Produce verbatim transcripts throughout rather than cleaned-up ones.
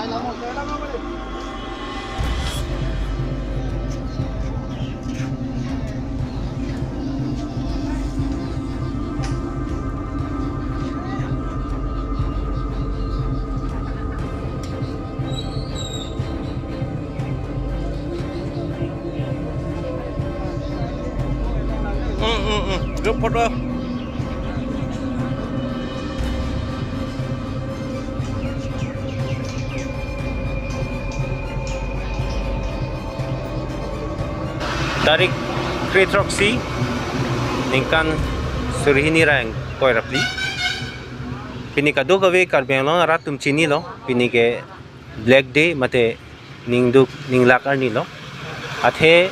Hmm, hmm, hmm. Group photo. Tarik kre-throksi, ningkan suri hini ra ingkoi ra phli. Pini kadokave Karbi Anglong arat atum chinilo, pini ke Black Day mate ningduk ninglak arni lo. Athe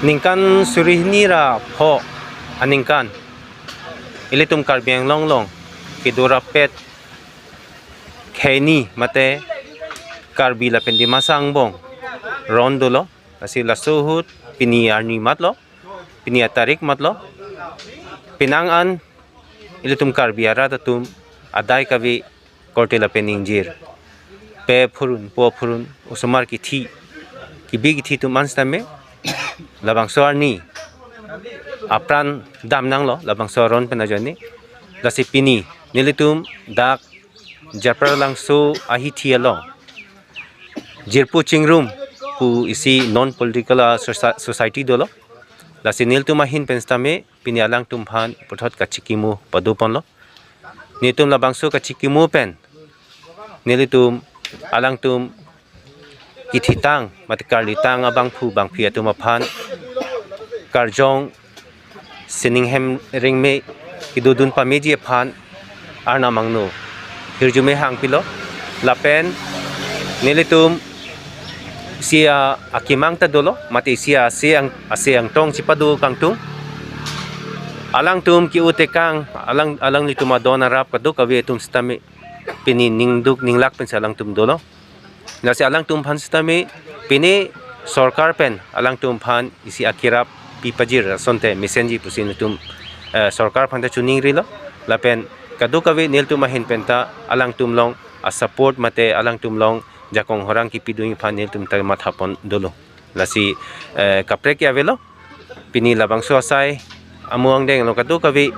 ningkan suri hini ra pho aningkan ilitum Karbi Anglong along kedo rapet khei hini mate Karbi lapen Dimasa angbong ron dolo. Lasi laso ahut pini arni matlo, pini atarik matlo. Penang an ilitum Karbi arat atum adai kave korte lapen ingjir, pe phurun, po phurun, osomar kithi, kibi kithi atum an sitame labangso arni apran damnanglo, labangso aron pen ajoine. Lasi pini nelitum dak Japralangso ahithi along Jirpo Chingrum pu isi non political, ah, soci-, society dolo. Lasi nelitum ahin pen sitame pini alangtum aphan puthot kachikimo padoponlo. Nelitum labangso kachikimo pen nelitum alangtum kithitang mate karlitang abangphu bangphi atum aphan karjong sining hem ringme kedodun pameji aphan Arnam angno hirjume hangpilo. Lapen nelitum isi a-, akemang ta dolo, mate isi a-, ase ang-, ase angtong chipado kangtung. Alangtum ke-o tekang, alang, alanglitum adon arap kadokave atum sitame pini ningduk ninglak pensi alangtum dolo. Lasi alangtum aphan sitame pini sorkar pen alangtum aphan isi akerap pipajir asonte mesenji pusi nelitum, eh, sorkar aphan ta chiningrilo. Lapen kadokave nelitum ahin pen ta alangtum along a-support mate alangtum along jakong horang kipidun aphan nelitum ta mathapon dolo. Lasi, eh, kaprek ke avelo. Pini labangso asai amo angdeng along kadokave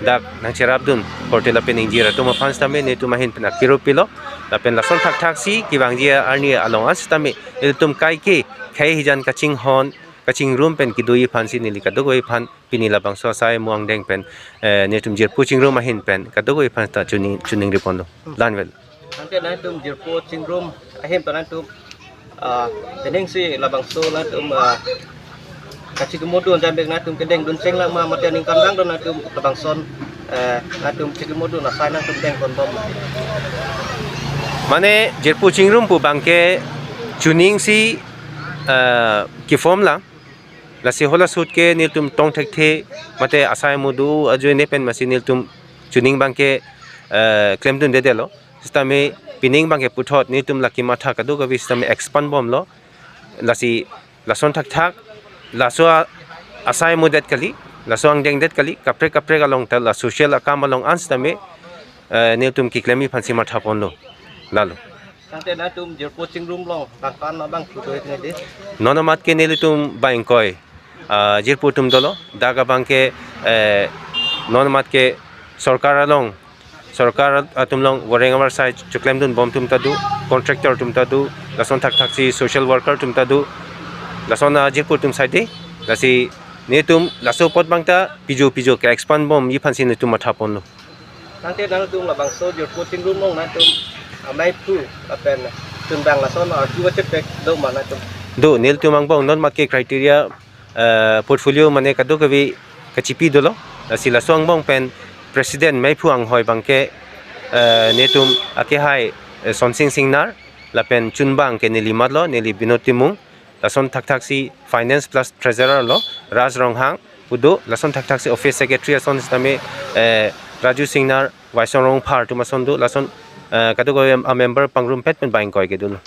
dak nangcherapdun korte lapen ingjir atum aphan sitame nelitum ahin pen akiro pilo. Lapen lason thakthaksi kevangji arni along an sitame ilitum kaike khei hijan kachinghon kachingrum pen kedoji aphansi neli kadokave aphan pini labangso asai amo angdeng pen, eh, nelitum Jirpo Chingrum ahin pen kadokave aphan ta chining, chiningriponlo. La-anvet. Tangte nangtum Jirpo Chingrum ahin pen nangtum, ah, pening si labangso nangtum, ah, kachikimodun jambek nangtum kedengdun chenglang ma mate ningkan dang do nangtum labangson, eh, nangtum chikimodun asai nangtum dengponbom. Mane Jirpo Chingrum pu abangke chining si, eh, ke-form lang. Lasi halaso ahut ke nelitum tong thekthe mate asai amo do ajoine pen masi nelitum chining abangke, eh, klemdundedetlo. Sitame pining abangke puthot nelitum la kematha kadokave sitame expand bomlo. Lasi lason thakthak, laso a-, asai amodet kali, laso angdengdet kali, kaprek kaprek along ta la social akam along an sitame, eh, nelitum keklemji aphansi mathaponlo. Lalo. Tangte nangtum Jirpo Chingrum along bang ko-an ma bangphu do hedi? Non amat ke nelitum bang ingkoi, ah, jirpo atum dolo. Dak abangke, eh, non amat ke sorkar along, sorkar atum along voreng avarsai chiklemdunbom atum ta do, contractor atum ta do, lason thakthaksi social worker atum ta do, lason, ah, jirpo atum side. Lasi nelitum laso apot abang ta pijo pijo ke-expand bomji aphansi nelitum mathaponlo. Tangte nangtum labangso Jirpo Chingrum along nangtum amei phu lapen chunbang lason arju achepek do ma nangtum? Do, nelitum angbong non amat ke criteria, eh, portfolio mane kadokave kachipi dolo. Lasi laso angbong pen president meiphu anghoi abangke, eh, nelitum akehai, eh, Sonsing Singnar, lapen chunbang ke neli matlo, neli Binod Timung. Lason thakthaksi finance plus treasurer lo, Raj Ronghang pu do. Lason thakthaksi office secretary ason sitame, eh, Raju Singnar, Waisong Rongphar atum ason do. Lason, eh, kadokave a-member pangrumpet pen bang ingkoi kedo lo.